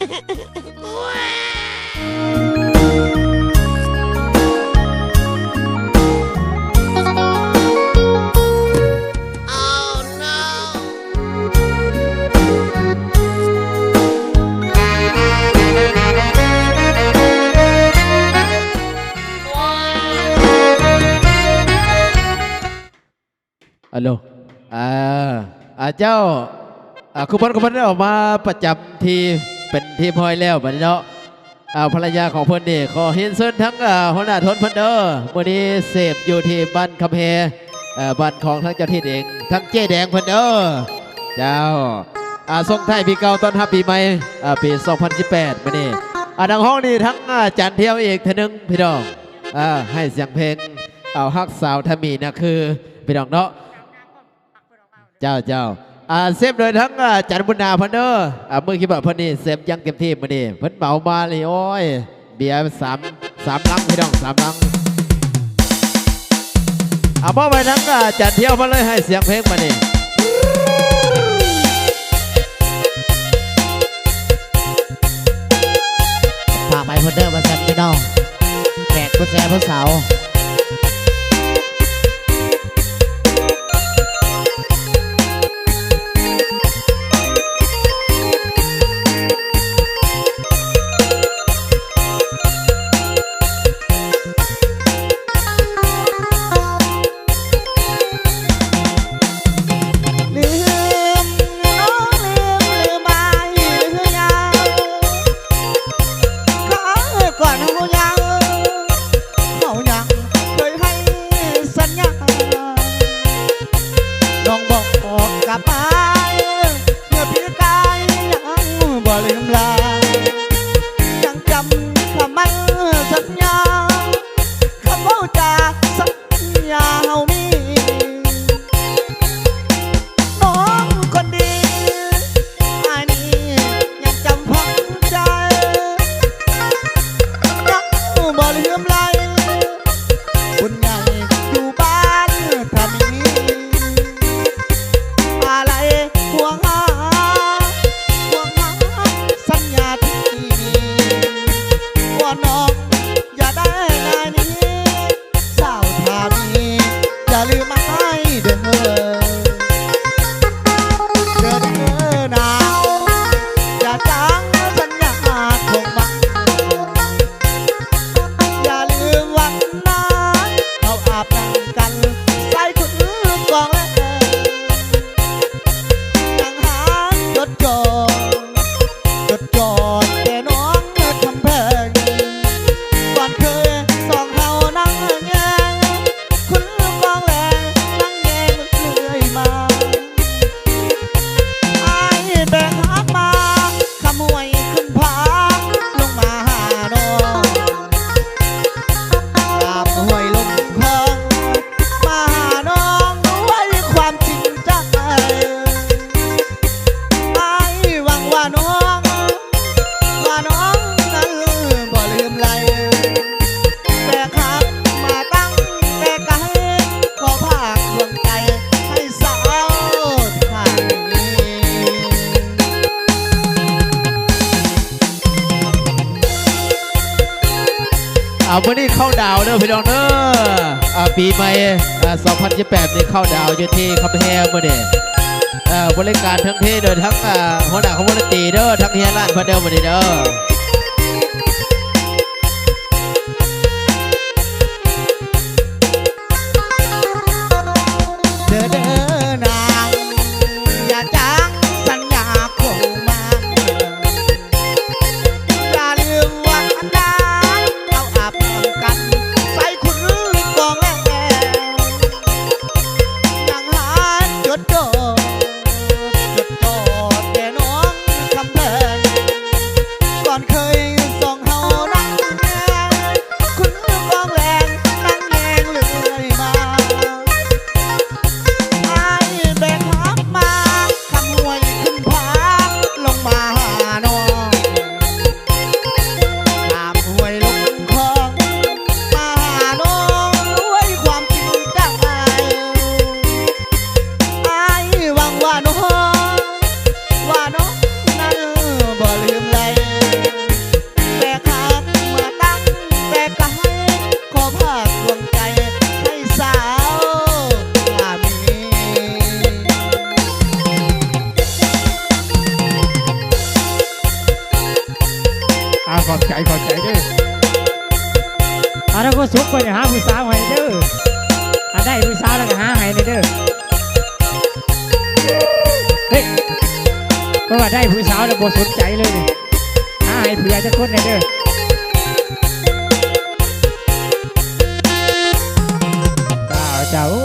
ອາໂລ ອາ ອາ ເຈົ້າ ອາ ຄູບອນ ຄູບອນ ໄດ້ອອກມາປະຈຳທີ່ເປັນທີ່ຮຽບຮ້ອຍແລ້ວ ບັດນີ້ເນາະ. ອາ ພັນລະຍາຂອງເພິ່ນນີ້ ຂໍຮຽນເຊີນທັງ ອາ ຫົວໜ້າທົນເພິ່ນເດີ ມື້ນີ້ເສບຢູ່ທີ່ບ້ານຄຳແຮ ອາ ບ້ານຂອງທາງເຈົ້າຖິ່ນເອງ ທາງເຈ້ແດງເພິ່ນເດີ ເຈົ້າ. ອາ ສົ່ງທ້າຍປີເກົ່າ ຕ້ອນຮັບປີໃໝ່ ອາ ປີສອງພັນສິບແປດ ມື້ນີ້ ອາ ນັກຮ້ອງນີ້ທັງ ອາ ອາຈານທ່ຽວອີກເທື່ອໜຶ່ງ ພີ່ນ້ອງ ອາ ໃຫ້ສຽງເພງ ເອົາຮັກສາວທາມີນະຄື ພີ່ນ້ອງເນາະ. ເຈົ້າ ເຈົ້າ ອາ ເຊບໂດຍທັງ ອາ ອາຈານບຸນນາເພິ່ນເດີ ອາ ມື້ຄິດວ່າເພິ່ນນີ້ເຊບຢ່າງເຕັມທີ່ມື້ນີ້ ເພິ່ນເໝົາມານີ້ ໂອ້ຍ ເບຍສາມ ສາມລັງ ພີ່ນ້ອງ ສາມລັງ. ເອົາມອບໃຫ້ທັງ ອາ ອາຈານທ່ຽວເພິ່ນເລີຍ ໃຫ້ສຽງເພງບາດນີ້. ຝາກໄປເພິ່ນເດີວ່າຊັ້ນ ພີ່ນ້ອງ ແຂກຜູ້ແຊຜູ້ສາວ. ລືມ ນ້ອງລືມ ລືມອ້າຍຫຼືຍັງ? ຄາວກ່ອນເຮົາຍັງ ເຮົາຍັງເຄີຍໃຫ້ສັນຍາ ນ້ອງບອກກັບອ້າຍ ເມື່ອປີກາຍຍັງບໍ່ລືມລາ ຍັງຈຳຄຳໝັ້ນສັນຍາ ຄຳເວົ້າຈາສັນຍາເຮົາມີ ນ້ອງຄົນດີ ອ້າຍນີ້ຍັງຈຳຝັງໃຈ ຍັງບໍ່ລືມໄລ ບຸນໃຫຍ່ຢູ່ບ້ານທາມີ ອາໄລຫ່ວງຫາ ຫ່ວງຫາສັນຍາທີ່ມີ ວອນນ້ອງຢ່າໄດ້ນາຍນີ້ ສາວທາມີ ຢ່າລືມອ້າຍເດີ ເດີ ເດີນາງ ຢ່າຈາງສັນຍາຄົງມັນ ຢ່າລືມວັນນັ້ນ ເຮົາອາບນ້ຳກັນ ໃສ່ຂຸດກອງແລ ຍັງຫາຈົດຈ່ອ ຈົດຈ່ອແຕ່ນ້ອງຄຳແພງ ກ່ອນເຄີຍສອງເຮົານັ່ງແຍງ ຂຸດກອງແລນັ່ງແຍງເລື້ອຍມາ ອ້າຍແບກຮັບມາ ຂ້າມຫ້ວຍຂຶ້ນຜາ ລົງມາຫານ້ອງ ຂ້າມຫ້ວຍລົງຄອງ ມາຫານ້ອງດ້ວຍຄວາມຈິງໃຈ ອ້າຍຫວັງວ່ານ້ອງ ວ່ານ້ອງນັ້ນບໍ່ລືມໄລ ແບກຮັບມາຕັ້ງແຕ່ໄກ ຂໍຝາກດວງໃຈໃຫ້ສາວທານີ. ເອົາ ມື້ນີ້ເຂົ້າດາວເດີພີ່ນ້ອງເດີ ອາ ປີໃໝ່ ອາ ສອງພັນສິບແປດນີ້ເຂົ້າດາວຢູ່ທີ່ຄຳແຮງມື້ນີ້ ອາ ບໍລິການທັງເພໂດຍທັງ ອາ ຫົວໜ້າຂອງວົງດົນຕີເດີ ທັງເຮຍລ້ານເພິ່ນເດີມື້ນີ້ເດີ. ເດີ ເດີນາງ ຢ່າຈາງສັນຍາຄົງມັນ ຢ່າລືມວັນນັ້ນ ເຮົາອາບນ້ຳກັນ ໃສ່ຂຸດກອງແລ ຍັງຫາຈົດຈ່ອ ຈົດຈ່ອແຕ່ນ້ອງຄຳແພງ ກ່ອນເຄີຍສອງເຮົານັ່ງແຍງ ຂຸດກອງແລນັ່ງແຍງເລື້ອຍມາ ອ້າຍແບກຮັບມາ ຂ້າມຫ້ວຍຂຶ້ນຜາ ລົງມາຫານ້ອງ ຂ້າມຫ້ວຍລົງຄອງ ມາຫານ້ອງດ້ວຍຄວາມຈິງໃຈ ອ້າຍຫວັງວ່ານ້ອງ ວ່ານ້ອງນັ້ນບໍ່ລືມໄລ ໃຈເຂົ້າໃຈເດີ. ອາ ແລ້ວກໍສຸກໄປຫາຜູ້ສາວໃຫ້ເດີ. ອາ ໄດ້ຜູ້ສາວແລ້ວກໍຫາໃຫ້ແດ່ເດີ. ເອີ ເພາະວ່າໄດ້ຜູ້ສາວແລ້ວບໍ່ສົນໃຈເລີຍນີ້. ຫາໃຫ້ເຜື່ອຈັກຄົນແດ່ເດີ. ເຈົ້າ ເຈົ້າ.